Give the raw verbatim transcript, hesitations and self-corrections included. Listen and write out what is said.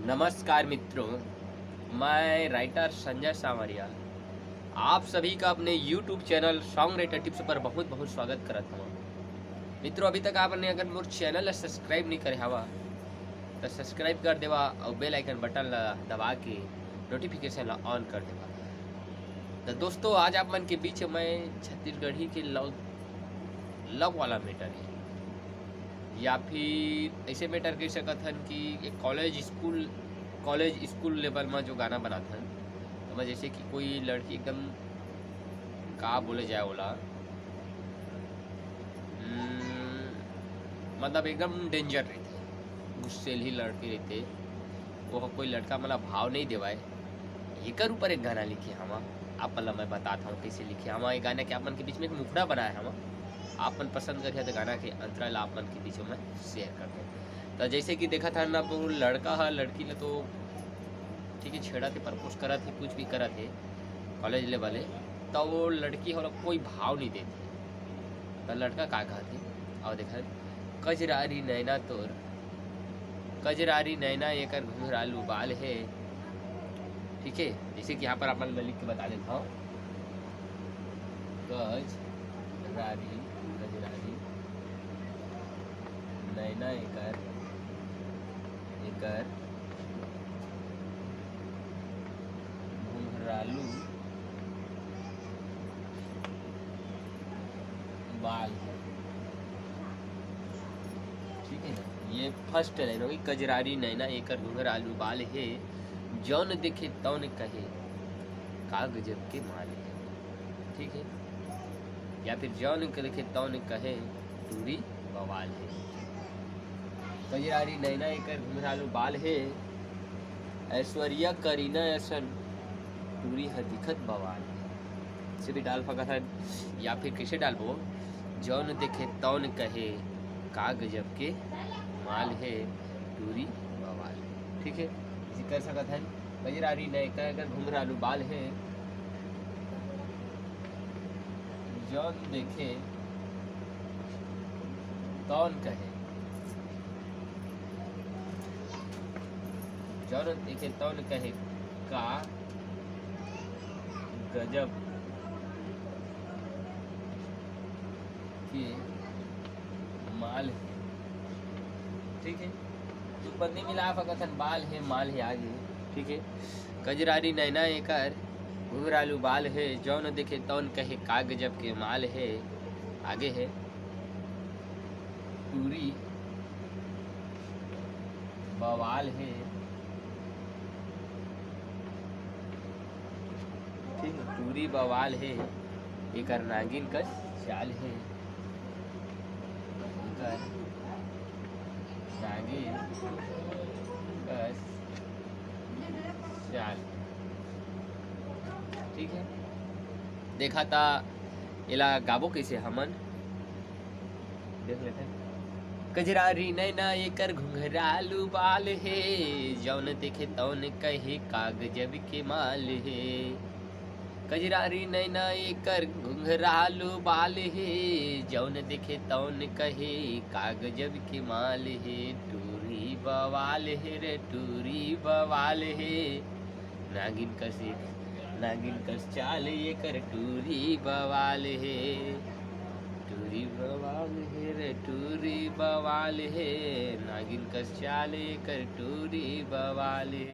नमस्कार मित्रों, मैं राइटर संजय सांवरिया आप सभी का अपने YouTube channel song writer tips पर बहुत बहुत स्वागत करत हूँ। मित्रों, अभी तक आपने अगर मोर चैनल ला सब्सक्राइब नहीं करे हवा तो सब्सक्राइब कर देवा और बेल आइकन बटन ला दबा के नोटिफिकेशन ला ऑन कर देवा। तो दोस्तों, आज आप मन के बीच मैं छत्तीसगढ़ी के लव लव वाला मैटर है या फिर ऐसे मैटर कह सकत हन कि एक college school college school level में जो गाना बनात हन, ओमा जैसे कि कोई लड़की एकदम का बोले जाए ओला, हम्म, मतलब एकदम डेंजर रहते, गुस्सेल ही लड़की रहते, वो कोई लड़का मतलब भाव नहीं देवाए, एकर ऊपर एक गाना लिखे हवा। आप मन ला मैं बतात हूँ कैसे लिखे हवा। ये गाना के आप मन के बीच में एक मुखड़ा बनाए हवा, आप मन पसंद करिए तो गाना के अंतरा ला आप मन के बीच में शेयर कर दो। तो जैसे कि देखा था ना, वो लड़का है, लड़की ला तो ठीक है छेड़ा थे, प्रपोज करा थे, कुछ भी करा थे कॉलेज लेवल है, तो वो लड़की हो कोई भाव नहीं देती। तो लड़का का कहा थे, और देखा, कजरारी नैना तोर, कजरारी नैना एकर घुंघरालू बाल है। ठीक है, जैसे कि यहाँ पर आप मन ला लिख के बता देता हूँ, कजरारी, कजरारी नैना एकर, एकर घुंघरालू बाल है। ठीक है ना, ये फर्स्ट लाइन होगी, कजरारी नैना एकर घुंघरालू बाल है, जौन देखे तौन कहे का गजब के माल है। ठीक है, या फिर जौन देखे तौन कहे टूरी बवाल है। कजरारी नैना एकर घुंघरालू बाल है, ऐश्वर्या करीना ऐसन टूरी ह दिखत बवाल है। से भी डाल सकत हन, या फिर कैसे डालबो, जौन देखे तौन कहे का गजब के माल है टूरी बवाल है। ठीक है, इसे कर सकत हन। कजरारी नैना एकर घुंघरालू बाल है, जौन देखे तौन कहे, जौन देखे तौन कहे का गजब के माल है। ठीक है, तो पत्नी मिला सकत हन, बाल है माल है आगे। ठीक है, कजरारी नैना एकर घुंघरालू बाल है, जौन देखे तौन कहे का गजब के माल है। आगे है टूरी बवाल है। ठीक है, टूरी बवाल है, एकर नागिन कस चाल है, एकर नागिन कस चाल। ठीक है, देखा था एला गाबो कैसे हमन, देख लेते हैं। कजरारी नैना एकर घुंघरालू बाल है, जौन देखे तौन कहे का गजब के माल है। कजरारी नैना एकर घुंघरालू बाल है, जौन देखे तौन कहे का गजब के माल है। टूरी बवाल है रे, टूरी बवाल है, नागिन कस, नागिन कस चाल एकर टूरी बवाल है, टूरी बवाल है रे, टूरी बवाल है, नागिन कस चाल एकर टूरी बवाल है।